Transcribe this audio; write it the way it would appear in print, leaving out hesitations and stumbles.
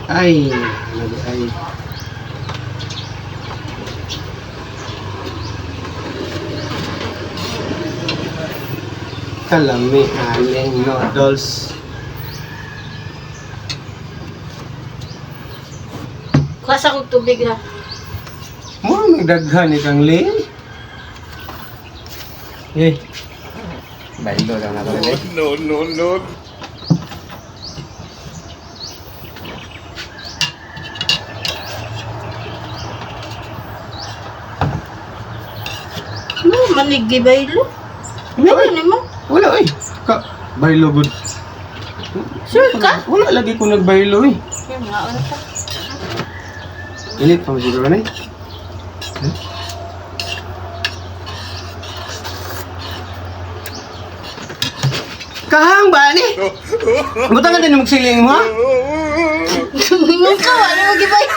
Ay, ano di ay. Kalami aning noodles. Kuha sa akong tubig na. Mo nagdaghan ni kang Lee. Eh. Bailo lang na ko eh. No, no, no. No, manig gibaylo. Wala Ano eh. ni mo? Wala eh. Ka baylo gud. Sure ka? Wala lagi ko nagbaylo eh. Yan, nga, ano pa? Init pa mo siguro na eh. Kahang ba ni? Butangan din mo magsiling mo ha? Ningon ka, wala mo gibaylo.